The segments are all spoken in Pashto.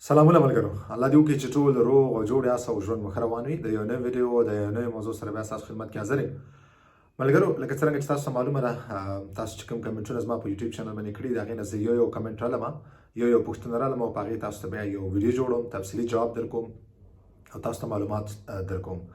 سلامونه ملګرو، الله دې وکړي چې ټول روغ او جوړ یاست او ژوند مو ښه روان وي. د یو نوې ویډیو او د یو نوې موضوع سره بیا ستاسو خدمت کې حاضر یم. ملګرو، لکه څرنګه چې تاسو ته معلومه ده، تاسو چې کوم کمنټونه زما په یوټیوب چینل باندې کړي، د هغې نه زه یو یو کمنټ رالم، یو یو پوښتنه رالم او په هغې تاسو ته بیا یو ویډیو جوړوم، تفصیلي جواب درکوم او تاسو ته معلومات درکوم.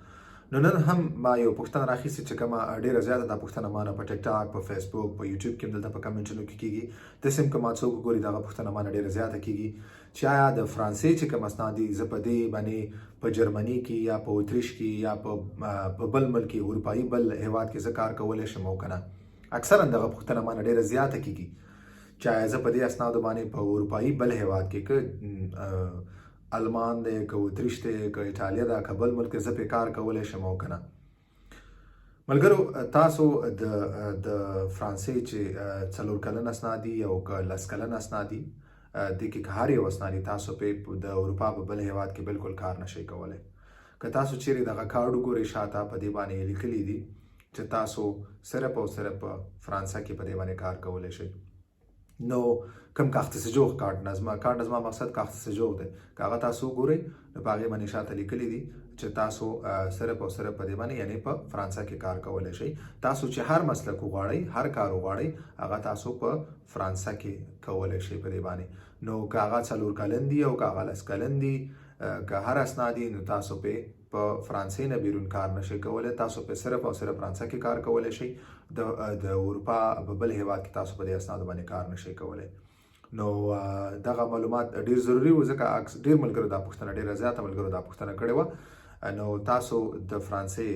نو نن هم ما یو پوښتنه راخیستې چې کومه ډیره زیاته دا پوښتنه ما نه په ټیک ټاک، په فیسبوک، په یوټیوب کې دلته په کمنټونو کې کیږي. داسې هم که ما څوک وګوري، دغه پوښتنه ما نه ډیره زیاته کیږي چې آیا د فرانسې چې کوم اسناد دي، زه په دې باندې په جرمني کې یا په اتریش کې یا په بل ملک کې، اروپایي بل هیواد کې زه کار کولی شم او که نه؟ اکثرا دغه پوښتنه ما نه ډیره زیاته کیږي چې آیا زه په دې اسنادو باندې په اروپایي بل هیواد کې، که المان دی، که اتریش دی، که ایټالیا ده، که بل ملک، زه په کار کولی شم او که نه؟ ملګرو، تاسو د فرانسې چې 4 کلن اسناد دي او که 10 کلن اسناد دي، د کې هر یو اسناد، تاسو په د اروپا په بل هیواد کې بالکل کار نشئ کولی. که تاسو چیرې دغه کارډ وګورئ، شاته په دې باندې لیکلي دي چې تاسو صرف او صرف په فرانسه کې په دې باندې کار کولی شئ. نو کوم carte séjour کارت نه زما کارت نه زما مقصد carte séjour دی، که هغه تاسو وګورئ نو په هغې باندې شاته لیکلي دي چې تاسو صرف او صرف په دې باندې، یعنی په فرانسه کې کار کولی شئ. تاسو چې هر مسلک وغواړئ، هر کار وغواړئ، هغه تاسو په فرانسه کې کولی شئ په دې باندې. نو که هغه 4 کلن دي او که هغه 10 کلن دي، که هر اسناد دي، نو تاسو په فرانسې نه بیرون کار نشئ کولی. تاسو په صرف او صرف فرانسه کې کار کولی شئ. د اروپا په بل هیواد کې تاسو په دې اسنادو باندې کار نشئ کولی. نو دغه معلومات ډیر ضروري و، ځکه ډیر ملګرو دا پوښتنه، ډیره زیاته ملګرو دا پوښتنه کړې وه. نو تاسو د فرانسې،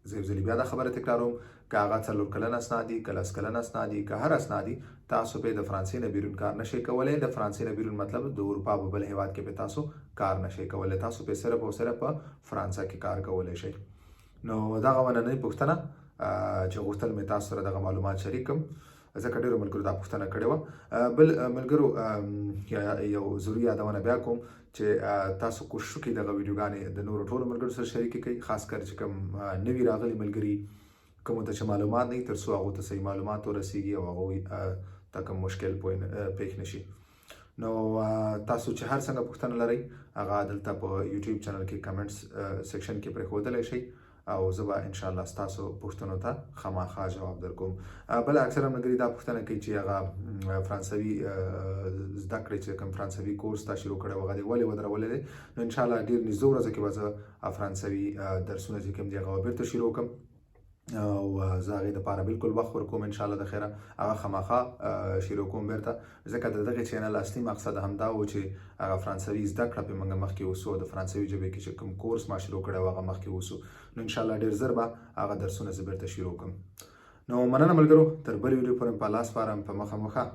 زه یو ځلې بیا دا خبره تکراروم، که هغه 4 کلن اسناد دي، که 10 کلن اسناد دي، که هر اسناد دي، تاسو په د فرانسې نه بیرون کار نشئ کولی. د فرانسې نه بیرون مطلب د اروپا په بل هیواد کې په تاسو کار نشئ کولی. تاسو په صرف او صرف په فرانسه کې کار کولی شئ. نو دغه وه ننۍ پوښتنه چې غوښتل مې تاسو سره دغه معلومات شریک کړم، ځکه ډېرو ملګرو دا پوښتنه کړې وه. بل ملګرو، یو ضروري یادونه بیا کوم چې تاسو کوشش وکړئ دغه ویډیوګانې د نورو ټولو ملګرو سره شریکې کړئ، خاص کر چې کوم نوي راغلي ملګري، کوم ته چې معلومات نه، تر څو هغه ته صحیح معلومات ورسیږي او هغه ته کوم مشکل پېښ نشي. نو تاسو چې هر څنګه پوښتنه لرئ، هغه دلته په یوټیوب چینل کې comments section کې پرېښودلی شئ او زه به ان شاء الله ستاسو پوښتنو ته خامخا جواب درکوم. بل اکثره ملګري دا پوښتنه کوي چې هغه فرانسوي زده کړې، چې کوم فرانسوي کورس تا شروع کړی، هغه دې ولې ودرولې دی؟ نو ان شاء الله ډیر نږدې ورځو کې به زه فرانسوي درسونه چې کوم دي، هغه بیرته شروع کوم او زه هغې دپاره بالکل وخت ورکوم. ان شاء الله د خیره هغه خامخا شروع کوم بیرته، ځکه د دغه چینل اصلي مقصد هم دا و چې هغه فرانسوي زده کړه په موږ مخکې اوسو، د فرانسوي ژبې کې چې کوم کورس ما شروع کړی، هغه مخکې اوسو. نو ان شاء الله ډیر زر به هغه درسونه زه بیرته شروع کوم. نو مننه ملګرو، تر بلې ویډیو پورې په الله سپارم. په مخه مخه.